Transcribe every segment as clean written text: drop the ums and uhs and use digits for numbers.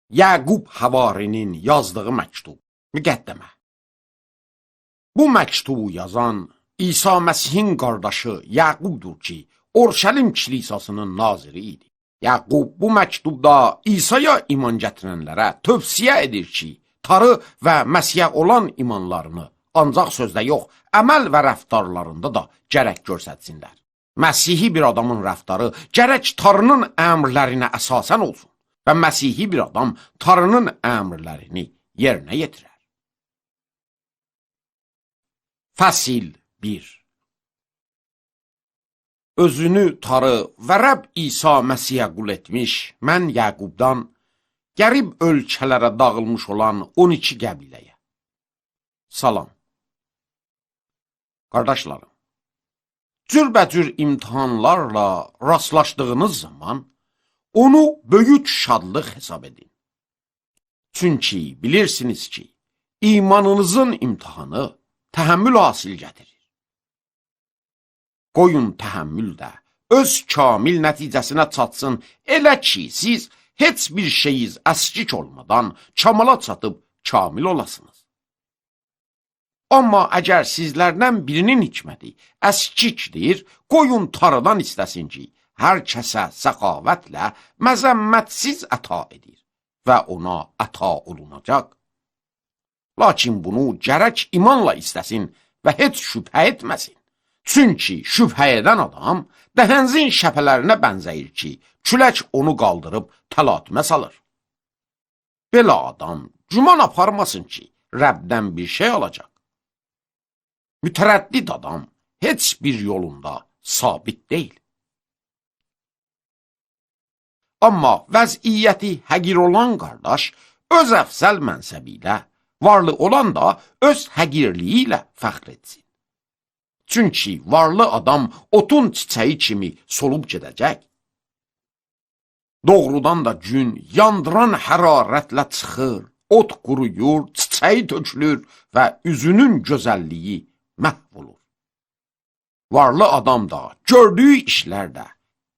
Yaqub Havarinin yazdığı məktub. Müqəddəmə. Bu məktubu yazan İsa Məsihin qardaşı Yaqubdur ki, Orşəlim kilisasının naziri idi. Yaqub bu məktubda İsa'ya iman gətirənlərə tövsiyə edir ki, Tarı və Məsihə olan imanlarını ancaq sözdə yox, əməl və rəftarlarında da gərək göstərsinlər. Məsihi bir adamın rəftarı gərək Tarının əmrlərinə əsasən olsun və Məsihi bir adam Tarının əmrlərini yerinə yetirər. Fəsil 1. Özünü Tarı və Rəbb İsa Məsihə qul etmiş, mən Yaqubdan qərib ölkələrə dağılmış olan 12 qəbiləyə. Salam. Qardaşlarım, cürbəcür imtahanlarla rastlaşdığınız zaman onu böyük şadlıq hesab edin. Çünki bilirsiniz ki, imanınızın imtahanı təhəmmül hasil gətirir. Qoyun təhəmmül də öz kamil nəticəsinə çatsın, elə ki, siz heç bir şeyiz əskik olmadan kamala çatıb kamil olasınız. Amma əgər sizlərdən birinin hikməti əskikdir, qoyun Tarıdan istəsin ki, hər kəsə səxavətlə, məzəmmətsiz əta edir və ona əta olunacaq. Lakin bunu gərək imanla istəsin və heç şübhə etməsin. Çünki şübhə edən adam dəhəncin şəpələrinə bənzəyir ki, külək onu qaldırıb təlatümə salır. Belə adam güman aparmasın ki, Rəbdən bir şey alacaq. Mütərəddid adam heç bir yolunda sabit deyil. Amma vəziyyəti həqir olan qardaş öz əfzəl mənsəbi ilə, varlı olan da öz həqirliyi ilə fəxr etsin. Çünki varlı adam otun çiçəyi kimi solub gedəcək. Doğrudan da gün yandıran hərarətlə çıxır, ot quruyur, çiçəyi tökülür və üzünün gözəlliyi məhv olur. Varlı adam da gördüyü işlər də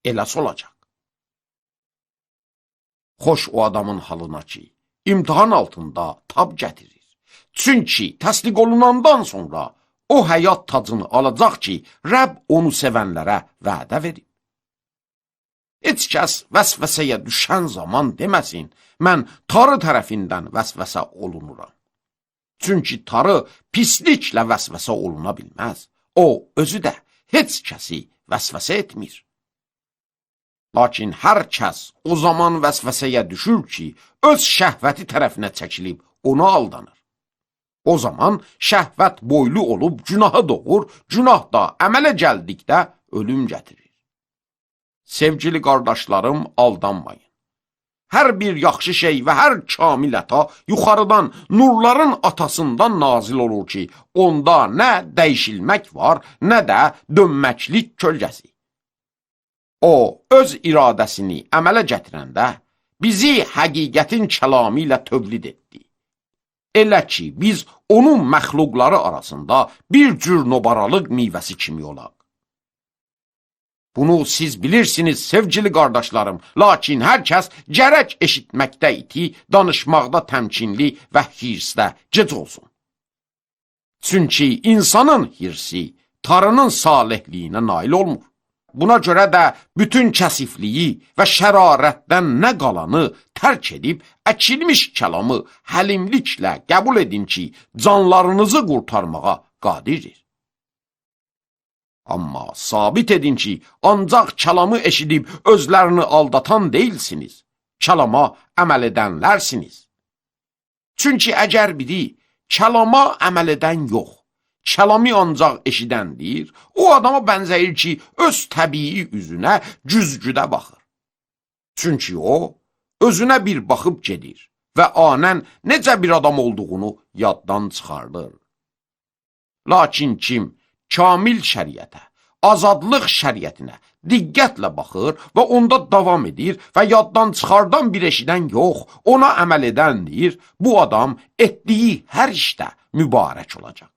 elə solacaq. Xoş o adamın halına ki, imtahan altında tab gətirir. Çünki təsdiq olunandan sonra o həyat tacını alacaq ki, Rəbb onu sevənlərə vədə verib. Heç kəs vəsvəsəyə düşən zaman deməsin, mən Tarı tərəfindən vəsvəsə olunuram. Çünki Tarı pisliklə vəsvəsə oluna bilməz. O, özü də heç kəsi vəsvəsə etmir. Lakin hər kəs o zaman vəsvəsəyə düşür ki, öz şəhvəti tərəfinə çəkilib ona aldanır. O zaman şəhvət boylu olub günahı doğur, günah da əmələ gəldikdə ölüm gətirir. Sevgili qardaşlarım, aldanmayın. Hər bir yaxşı şey və hər kamil əta yuxarıdan, nurların atasından nazil olur ki, onda nə dəyişilmək var, nə də dönməklik kölgəsi. O, öz iradəsini əmələ gətirəndə bizi həqiqətin kəlamı ilə tövlid etdi. Elə ki, biz onun məxluqları arasında bir cür nobaralıq meyvəsi kimi olaq. Bunu siz bilirsiniz sevgili qardaşlarım, lakin hər kəs gərək eşitməkdə iti, danışmaqda təmkinli və hirsdə gec olsun. Çünki insanın hirsi Tarının salehliyinə nail olmur. Buna görə də bütün kəsifliyi və şərarətdən nə qalanı tərk edib, əkilmiş kəlamı həlimliklə qəbul edin ki, canlarınızı qurtarmağa qadirdir. Amma sabit edin ki, ancaq kəlamı eşidib özlərini aldatan deyilsiniz, kəlama əməl edənlərsiniz. Çünki əgər biri kəlama əməl edən yox, kəlamı ancaq eşidəndir, o adama bənzəyir ki, öz təbii üzünə güzgüdə baxır. Çünki o, özünə bir baxıb gedir və anən necə bir adam olduğunu yaddan çıxardır. Lakin kim kamil şəriətə, azadlıq şəriətinə diqqətlə baxır və onda davam edir və yaddan çıxardan bir eşidən yox, ona əməl edəndir, bu adam etdiyi hər işdə mübarək olacaq.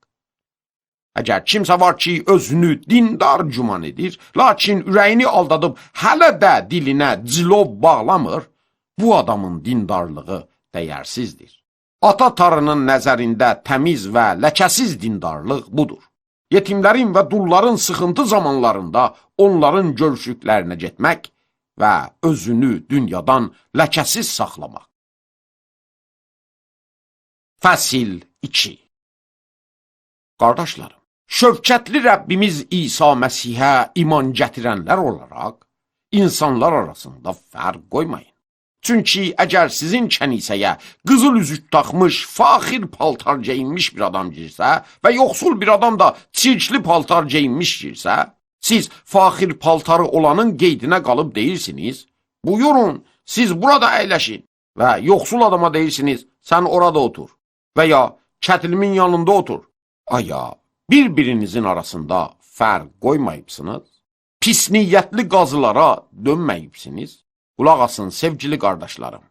Əgər kimsə var ki, özünü dindar güman edir, lakin ürəyini aldadıb hələ də dilinə cilov bağlamır, Bu adamın dindarlığı dəyərsizdir. Ata Tanrının nəzərində təmiz və ləkəsiz dindarlıq budur. Yetimlərin və dulların sıxıntı zamanlarında onların görüşüklərinə getmək və özünü dünyadan ləkəsiz saxlamaq. Fəsil 2. Qardaşlarım, şövkətli Rəbbimiz İsa Məsihə iman gətirənlər olaraq insanlar arasında fərq qoymayın. Çünki əgər sizin kənisəyə qızıl üzük taxmış, faxir paltar geyinmiş bir adam girsə və yoxsul bir adam da çirkli paltar geyinmiş girsə, siz faxir paltarı olanın qeydinə qalıb deyirsiniz, buyurun, siz burada əyləşin və yoxsul adama deyirsiniz, sən orada otur və ya kətilimin yanında otur. Aya, bir-birinizin arasında fərq qoymayıbsınız, pis niyyətli qazılara dönməyibsiniz. Qulaq asın sevgili qardaşlarım.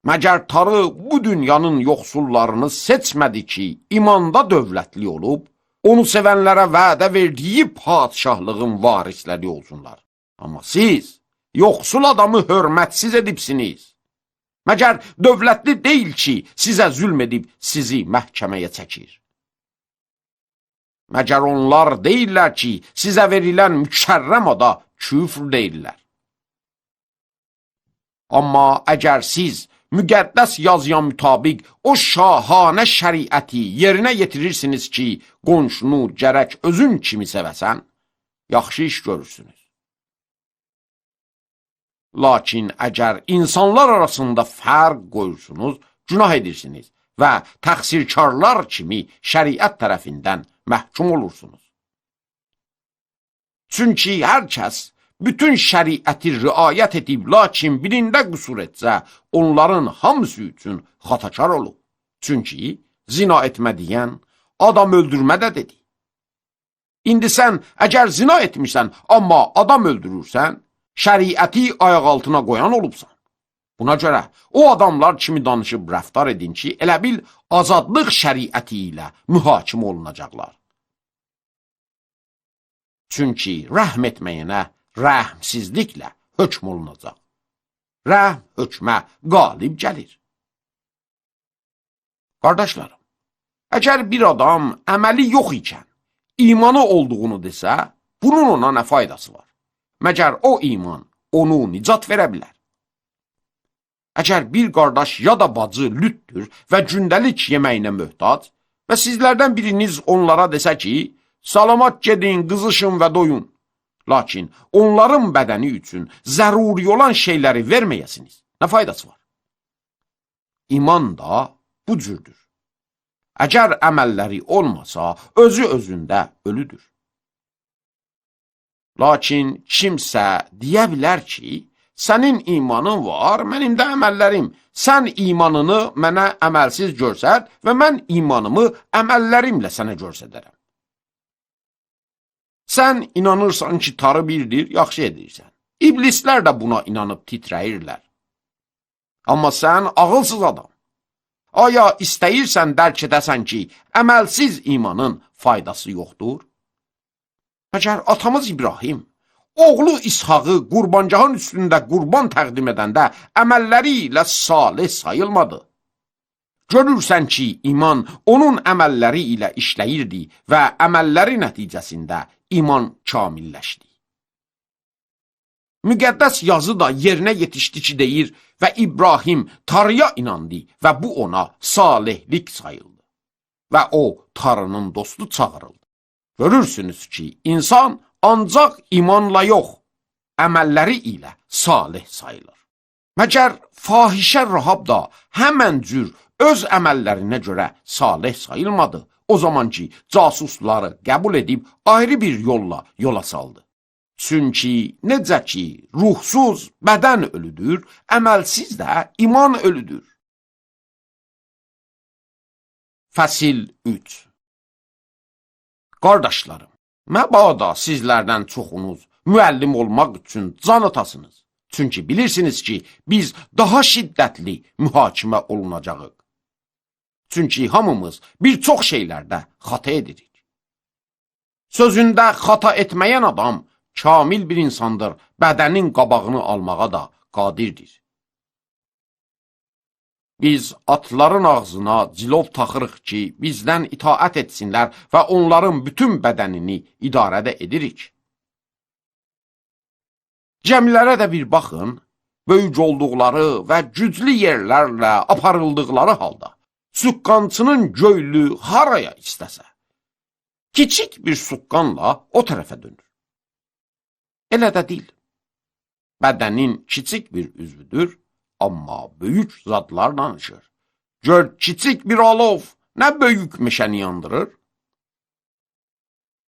Məgər Tarı bu dünyanın yoxsullarını seçmədi ki, imanda dövlətli olub, onu sevənlərə vədə verdiyi padşahlığın varisləri olsunlar. Amma siz yoxsul adamı hörmətsiz edibsiniz. Məgər dövlətli deyil ki, sizə zülm edib sizi məhkəməyə çəkir. Məgər onlar deyirlər ki, sizə verilən mükərrəm ada küfr deyirlər. Amma əgər siz müqəddəs yazıya mütabiq o şahanə şəriəti yerinə yetirirsiniz ki, qonşunu gərək özün kimi sevəsən, yaxşı iş görürsünüz. Lakin əgər insanlar arasında fərq qoyursunuz, günah edirsiniz və təqsirkarlar kimi şəriət tərəfindən məhkum olursunuz. Çünki hər kəs bütün şəriəti riayət edib, lakin birində qüsur etsə, onların hamısı üçün xatakar olub. Çünki zina etmə deyən, adam öldürmə də dedi. İndi sən əgər zina etmirsən, amma adam öldürürsən, şəriəti ayaq altına qoyan olubsan. Buna görə o adamlar kimi danışıb rəftar edin ki, elə bil azadlıq şəriəti ilə mühakimə olunacaqlar. Çünki rəhm etməyənə rəhmsizliklə hökm olunacaq. Rəhm hökmə qalib gəlir. Qardaşlarım, əgər bir adam əməli yox ikən imanı olduğunu desə, bunun ona nə faydası var? Məgər o iman onu nicat verə bilər? Əgər bir qardaş ya da bacı lütdür və gündəlik yeməyinə möhtac və sizlərdən biriniz onlara desə ki, salamat gedin, qızışın və doyun. Lakin onların bədəni üçün zəruri olan şeyləri verməyəsiniz. Nə faydası var? İman da bu cürdür. Əgər əməlləri olmasa, özü özündə ölüdür. Lakin kimsə deyə bilər ki, sənin imanın var, mənim də əməllərim. Sən imanını mənə əməlsiz görsət və mən imanımı əməllərimlə sənə göstərərəm. Sən inanırsan ki, Tarı birdir, yaxşı edirsən. İblislər də buna inanıb titrəyirlər. Amma sən ağılsız adam. Aya istəyirsən dərk edəsən ki, əməlsiz imanın faydası yoxdur? Məgər atamız İbrahim oğlu İshağı qurbangahın üstündə qurban təqdim edəndə əməlləri ilə salih sayılmadı. Görürsən ki, iman onun əməlləri ilə işləyirdi və əməlləri nəticəsində iman kamilləşdi. Müqəddəs yazı da yerinə yetişdi ki, deyir və İbrahim Tanrıya inandı və bu ona salihlik sayıldı. Və o Tanrının dostu çağırıldı. Görürsünüz ki, insan ancaq imanla yox, əməlləri ilə salih sayılır. Məgər fahişə Rahab da həmən cür öz əməllərinə görə salih sayılmadı. O zaman ki, casusları qəbul edib ayrı bir yolla yola saldı. Çünki necə ki, ruhsuz bədən ölüdür, əməlsiz də iman ölüdür. Fəsil 3. Qardaşlarım, məbada sizlərdən çoxunuz müəllim olmaq üçün can atasınız. Çünki bilirsiniz ki, biz daha şiddətli mühakimə olunacağıq. Çünki hamımız bir çox şeylərdə xata edirik. Sözündə xata etməyən adam kamil bir insandır, bədənin qabağını almağa da qadirdir. Biz atların ağzına cilov taxırıq ki, bizdən itaət etsinlər və onların bütün bədənini idarə də edirik. Gəmilərə də bir baxın, böyük olduqları və güclü yerlərlə aparıldıqları halda, suqqançının göylü haraya istəsə, kiçik bir suqqanla o tərəfə dönür. Elə də dil. Bədənin kiçik bir üzvüdür, amma böyük zadlar danışır. Gör, kiçik bir alov nə böyük meşəni yandırır.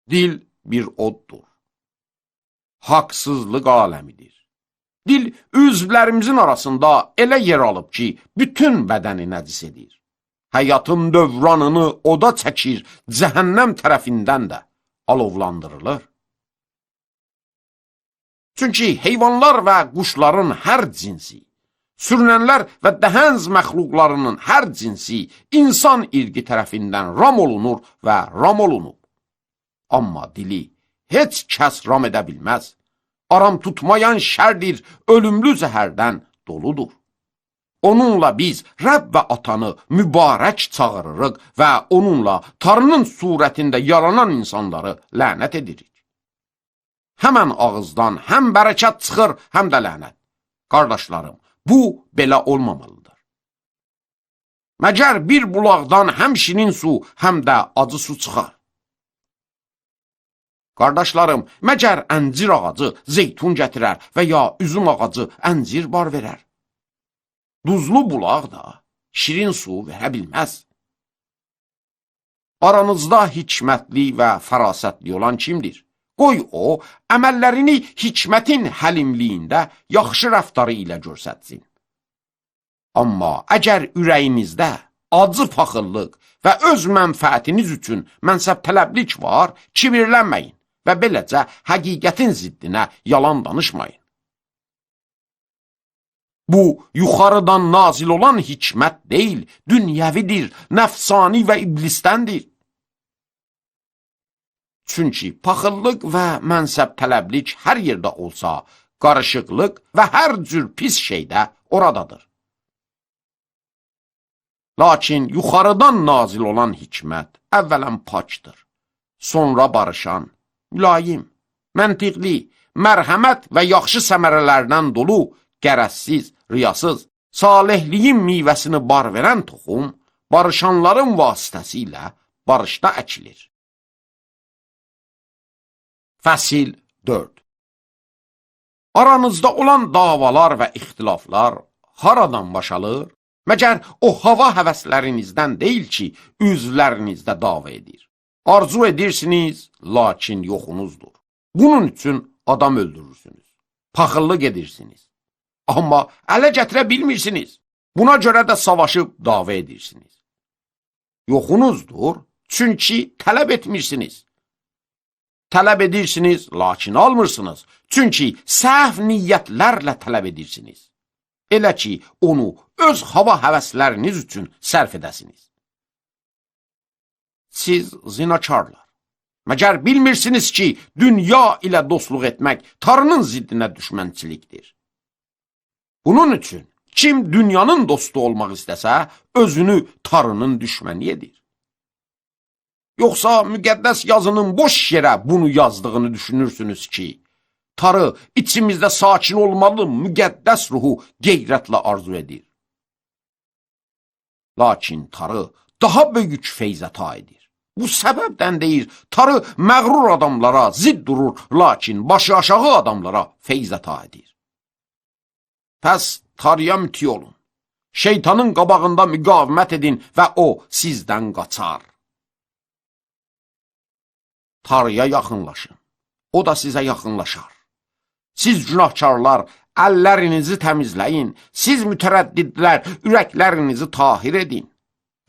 Dil bir oddur. Haqsızlıq aləmidir. Dil üzvlərimizin arasında elə yer alıb ki, bütün bədəni nəcis edir. Həyatın dövranını oda çəkir, cəhənnəm tərəfindən də alovlandırılır. Çünki heyvanlar və quşların hər cinsi, sürünənlər və dəhənz məxluqlarının hər cinsi insan irqi tərəfindən ram olunur və ram olunub. Amma dili heç kəs ram edə bilməz. Aram tutmayan şərdir, ölümlü zəhərdən doludur. Onunla biz Rəbb və atanı mübarək çağırırıq və onunla Tanrının surətində yaranan insanları lənət edirik. Həmən ağızdan həm bərəkət çıxır, həm də lənət. Qardaşlarım, bu belə olmamalıdır. Məgər bir bulaqdan həm şirin su, həm də acı su çıxar? Qardaşlarım, məgər əncir ağacı zeytun gətirər və ya üzüm ağacı əncir bar verər? Duzlu bulaq da şirin su verə bilməz. Aranızda hikmətli və fərasətli olan kimdir? Qoy o, əməllərini hikmətin həlimliyində yaxşı rəftarı ilə göstərsin. Amma əgər ürəyinizdə acı paxıllıq və öz mənfəətiniz üçün mənsəb tələblik var, kibirlənməyin və beləcə həqiqətin ziddinə yalan danışmayın. Bu, yuxarıdan nazil olan hikmət deyil, dünyəvidir, nəfsani və iblisdəndir. Çünki paxıllıq və mənsəb tələblik hər yerdə olsa, qarışıqlıq və hər cür pis şey də oradadır. Lakin yuxarıdan nazil olan hikmət əvvələn pakdır, sonra barışan, mülayim, məntiqli, mərhəmət və yaxşı səmərələrdən dolu, qərəzsiz, riyasız, salihliyin meyvəsini bar verən toxum, barışanların vasitəsilə barışda əkilir. Fəsil 4. Aranızda olan davalar və ixtilaflar haradan baş alır? Məgər o hava həvəslərinizdən deyil ki, üzvlərinizdə dava edir. Arzu edirsiniz, lakin yoxunuzdur. Bunun üçün adam öldürürsünüz, paxıllıq edirsiniz. Amma ələ gətirə bilmirsiniz. Buna görə də savaşıb dava edirsiniz. Yoxunuzdur, çünki tələb etmirsiniz. Tələb edirsiniz, lakin almırsınız. Çünki səhv niyyətlərlə tələb edirsiniz. Elə ki, onu öz hava həvəsləriniz üçün sərf edəsiniz. Siz zinakarlar, məgər bilmirsiniz ki, dünya ilə dostluq etmək Tanrının ziddinə düşmənçilikdir. Bunun üçün kim dünyanın dostu olmaq istəsə, özünü Tanrının düşməni edir. Yoxsa müqəddəs yazının boş yerə bunu yazdığını düşünürsünüz ki, Tarı içimizdə sakin olmalı müqəddəs ruhu qeyrətlə arzu edir. Lakin Tarı daha böyük feyz əta edir. Bu səbəbdən deyir, Tarı məğrur adamlara zidd durur, lakin başı aşağı adamlara feyz əta edir. Pəs Tarıya müti olun. Şeytanın qabağında müqavimət edin və o sizdən qaçar. Tarıya yaxınlaşın. O da sizə yaxınlaşar. Siz günahkarlar, əllərinizi təmizləyin. Siz mütərəddidlər, ürəklərinizi tahir edin.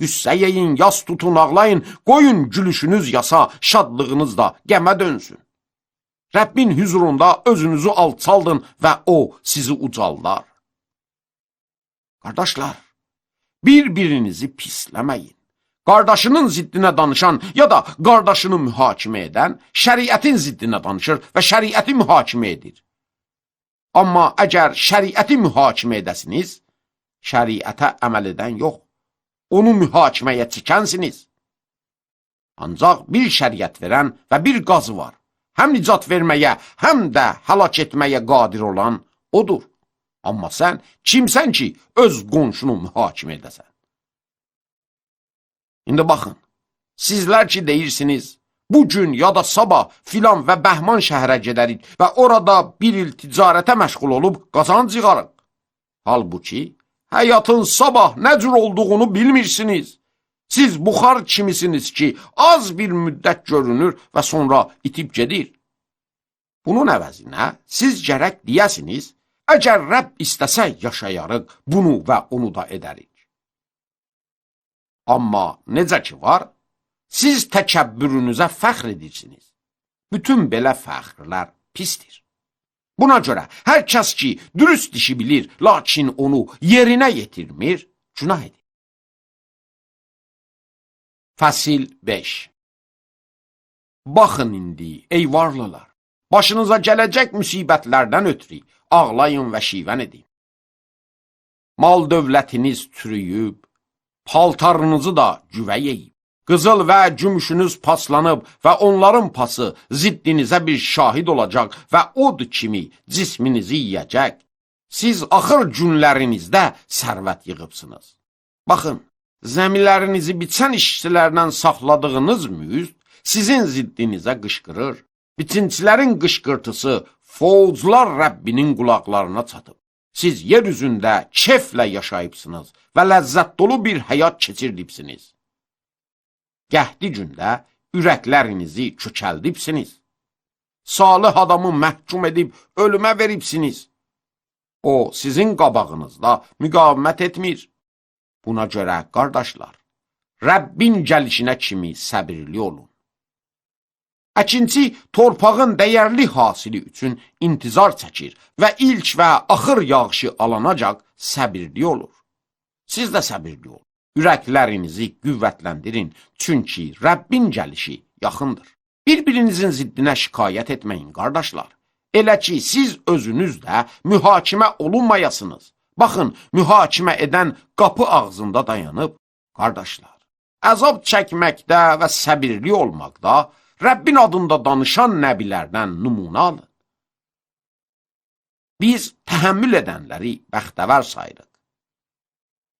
Qüssə yeyin, yas tutun, ağlayın. Qoyun gülüşünüz yasa, şadlığınız da qəmə dönsün. Rəbbin hüzurunda özünüzü alçaldın və o sizi ucaldar. Qardaşlar, bir-birinizi pisləməyin. Qardaşının ziddinə danışan ya da qardaşını mühakimə edən şəriətin ziddinə danışır və şəriəti mühakimə edir. Amma əgər şəriəti mühakimə edəsiniz, Şəriətə əməl edən yox, onu mühakiməyə çəkənsiniz. Ancaq bir şəriət verən və bir qazı var. Həm nicat verməyə, həm də həlak etməyə qadir olan odur. Amma sən kimsən ki, öz qonşunu mühakimə edəsən? İndi baxın, sizlər ki deyirsiniz, bu gün ya da sabah filan və bəhman şəhərə gedərik və orada bir il ticarətə məşğul olub qazanc yığarıq. Halbuki, həyatın sabah nə cür olduğunu bilmirsiniz. Siz buxar kimisiniz ki, az bir müddət görünür və sonra itib gedir. Bunun əvəzinə siz gərək deyəsiniz, əgər Rəbb istəsə yaşayarıq, bunu və onu da edərik. Amma necə ki var, siz təkəbbürünüzə fəxr edirsiniz. Bütün belə fəxrlər pisdir. Buna görə hər kəs ki, dürüst işi bilir, lakin onu yerinə yetirmir, günah edir. Fəsil 5. Baxın indi, ey varlılar, başınıza gələcək müsibətlərdən ötrü ağlayın və şivən edin. Mal dövlətiniz çürüyüb, paltarınızı da güvə yeyib. Qızıl və gümüşünüz paslanıb və onların pası ziddinizə bir şahid olacaq və od kimi cisminizi yeyəcək. Siz axır günlərinizdə sərvət yığıbsınız. Baxın, zəmilərinizi biçən işçilərdən saxladığınız müzd sizin ziddinizə qışqırır. Biçinçilərin qışqırtısı fouclar Rəbbinin qulaqlarına çatıb. Siz yer üzündə keflə yaşayıbsınız və ləzzət dolu bir həyat keçirdibsiniz. Qəhdi gündə ürəklərinizi kökəldibsiniz. Salih adamı məhkum edib ölümə veribsiniz. O, sizin qabağınızda müqavimət etmir. Buna görə, qardaşlar, Rəbbin gəlişinə kimi səbirli olun. Əkinçi torpağın dəyərli hasili üçün intizar çəkir və ilk və axır yağışı alanacaq səbirli olur. Siz də səbirli olun. Ürəklərinizi qüvvətləndirin, çünki Rəbbin gəlişi yaxındır. Bir-birinizin ziddinə şikayət etməyin, qardaşlar. Elə ki, siz özünüz də mühakimə olunmayasınız. Baxın, mühakimə edən qapı ağzında dayanıb, qardaşlar. Əzab çəkməkdə və səbirli olmaqda Rəbbin adında danışan nəbilərdən nümunə alın. Biz təhəmmül edənləri bəxtəvər sayırıq.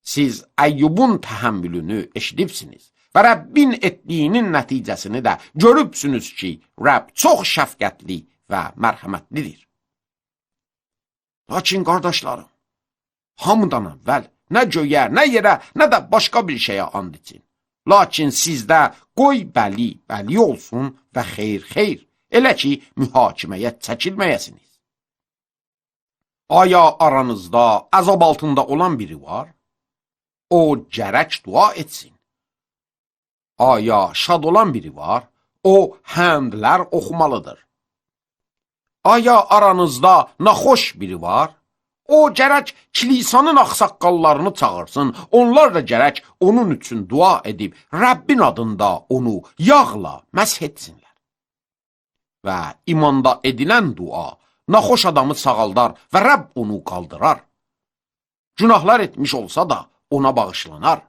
Siz Əyyubun təhəmmülünü eşidibsiniz və Rəbbin etdiyinin nəticəsini də görübsünüz ki, Rəbb çox şəfqətli və mərhəmətlidir. Lakin qardaşlarım, hamıdan əvvəl nə göyə, nə yerə, nə də başqa bir şeyə and için. Lakin sizdə qoy bəli, bəli olsun və xeyr, xeyr, elə ki, mühakiməyə çəkilməyəsiniz. Aya aranızda əzab altında olan biri var? O gərək dua etsin. Aya şad olan biri var? O həmdlər oxumalıdır. Aya aranızda naxoş biri var? O gərək kilisanın ağsaqqallarını çağırsın. Onlar da gərək onun üçün dua edib Rəbbin adında onu yağla məsh etsinlər. Və imanda edilən dua naxoş adamı sağaldar və Rəbb onu qaldırar. Günahlar etmiş olsa da ona bağışlanar.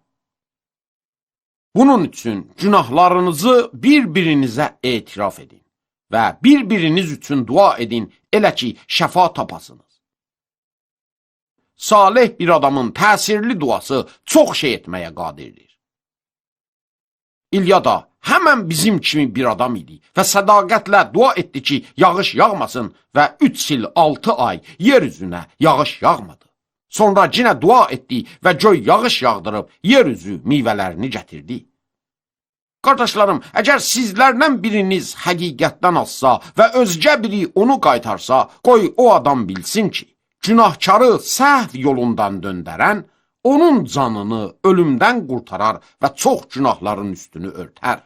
Bunun üçün günahlarınızı bir-birinizə etiraf edin və bir-biriniz üçün dua edin, elə ki, şəfa tapasınız. Salih bir adamın təsirli duası çox şey etməyə qadirdir. İlya da həmən bizim kimi bir adam idi və sədaqətlə dua etdi ki, yağış yağmasın və 3 il 6 ay yer üzünə yağış yağmadı. Sonra yenə dua etdi və göy yağış yağdırıb yer üzü meyvələrini gətirdi. Qardaşlarım, əgər sizlərdən biriniz həqiqətdən azsa və özgə biri onu qaytarsa, qoy o adam bilsin ki, günahkarı səhv yolundan döndərən, onun canını ölümdən qurtarar və çox günahların üstünü örtər.